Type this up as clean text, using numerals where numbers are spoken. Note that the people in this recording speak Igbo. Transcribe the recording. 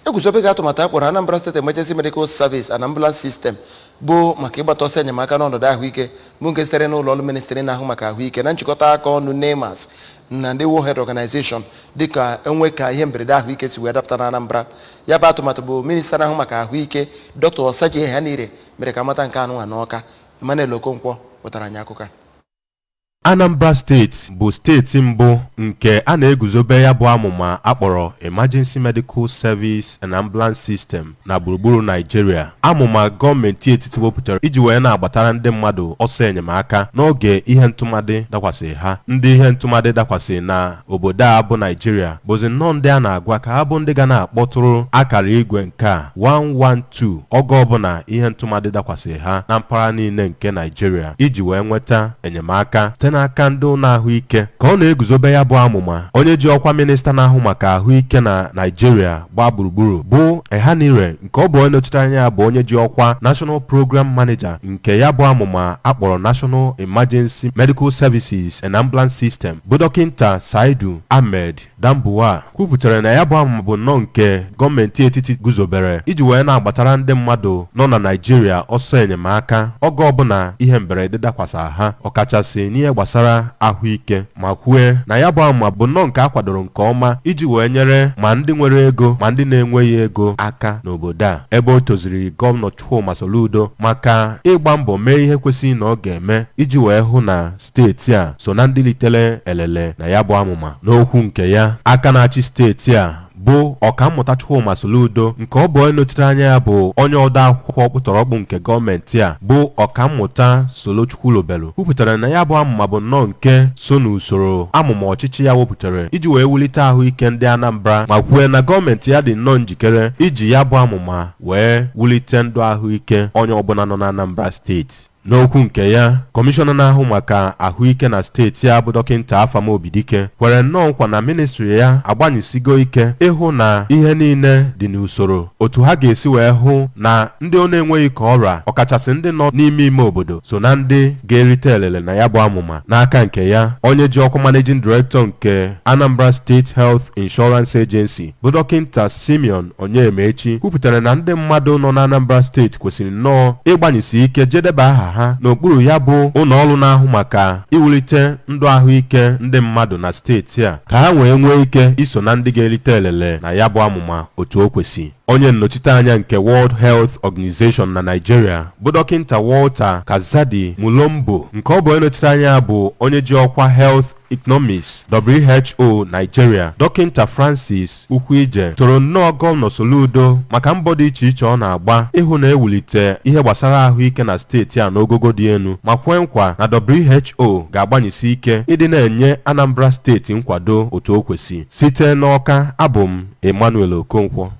Eguzobego atụmatụ a kpọrọ Anambra State Emergency Medical Service and Ambulance System, bụ maka ịgbata ọsọ enyemaka n'ọnọdụ ahụike, bụ nke sitere n'ụlọ ọrụ ministri na-ahụ maka ahụike na njikọta aka ọnụ NIMAS na ndị World Health Organization, dịka enwe ka ihe mberede ahụike si wee dapụta na Anambra. Ya bụ atụmatụ bụ minista na-ahụ maka ahụike, Dr. Osagie Ehanire, mere ka amata nke anụnwa n'Ọka. Emmanuel Okonkwo wetara anyị akụkọ a. Anambra Steeti bụ steeti mbụ nke a na-eguzobe ya bụ amụma akpọrọ Emergency Medical Service and Ambulance System na gburugburu Naijiria, amụma gọọmenti etiti wepụtara iji wee na-agbatara ndị mmadụ ọsọ enyemaka n'oge ihe ntụmadị dakwasị ha. Ndị ihe ntụmadị dakwasị na obodo a bụ Naijiria bụzi nnọọ ndị a na-agwa ka ha bụ ndị ga na-akpọtụrụ akara igwe nke a 112 oge ọbụla ihe ntụmadị dakwasị ha na mpaghara niile nke Naijiria, iji wee nweta enyemaka site n'aka ndị ụlọ ahụike. Ka ọ na-eguzobe ya bụ amụma, onye ji ọkwa minista na-ahụ maka ahụike na Naijiria gbaa gburugburu, bụ Ehanire, nke ọ bụ onye nọchite anya ya bụ onye ji ọkwa National Program Manager nke ya bụ amụma akpọrọ National Emergency Medical Services and Ambulance System, bụ Dọkịnta Saidu Ahmed Dambuwa, kwupụtara na ya bụ amụma bụ nnọọ nke gọọmenti etiti guzobere iji wee na-agbatara ndị mmadụ nọ na Naijiria ọsọ enyemaka oge ọbụla ihe mberede dakwasa ha, ọkachasị n'ihe gbasara ahụike, ma kwue na ya bụ amụma bụ nnọọ nke a kwadoro nke ọma iji wee nyere ma ndị nwere ego ma ndị na-enweghị ego aka n'obodo a. Ebe o toziri Gọvanọ Chukwuma Soludo maka ịgba mbọ mee ihe kwesịrị na ọ ga-eme iji wee hụ na steeti a so na ndị litere elele na ya bụ amụma. N'okwu nke ya, aka na-achị steeti a, bụ Ọkammụta Chukwuma Soludo, nke ọ bụ onye nọchitere anya ya bụ onye ode akwụkwọ ọkpụtọrọkpụ nke gọọmenti a, bụ Ọkammụta Solochukwu Lobelu, kwupụtara na ya bụ amụma bụ nnọọ nke so n'usoro amụma ọchịchị ya wepụtara iji wee wulite ahụike ndị Anambra, ma kwue na gọọmenti ya dị nnọọ njikere iji ya bụ amụma wee wulite ndụ ahụike onye ọbụla nọ na Anambra Steeti. N'okwu nke ya, kọmishọna na-ahụ maka ahụike na steeti a, bụ Dọkịnta Afam Obidike, kwere nnọọ nkwa na ministri ya agbanyesigo ike ịhụ na ihe niile dị n'usoro otu ha ga-esi wee hụ na ndị ọ na-enweghị ka ọrịa, ọkachasị ndị nọ n'ime ime obodo, so na ndị ga-erite elele na ya bụ amụma. N'aka nke ya, onye ji ọkwa Managing Director nke Anambra State Health Insurance Agency, bụ Dọkịnta Simeon Onyemaechi, kwupụtara na ndị mmadụ nọ na Anambra Steeti kwesịrị nnọọ ịgbanyesi ike jedebe aha ha n'okpuru ya bụ ụlọ ọrụ na-ahụ maka iwulite ndụ ahụike ndị mmadụ na steeti a, ka ha wee nwee ike iso na ndị ga-erite elele na ya bụ amụma otu o kwesị. Onye nnọchiteanya nke World Health Organization na Nigeria, bụ Dọkịnta Walter Kazadi Mulombo, nke ọ bụ onye nọchite anya bụ onye ji ọkwa Health Economics WHO Nigeria, Dọkịnta Francis Ukwuije, toro nnọọ Gọvanọ Soludo maka mbọ dị iche iche ọ na-agba ịhụ na ewulite ihe gbasara ahụike na steeti a n'ogogo dị elu, ma kwee nkwa na WHO ga-agbanyesi ike ịdị na-enye Anambra Steeti nkwado otu o kwesị. Site n'Ọka, abụ m Emmanuel Okonkwo.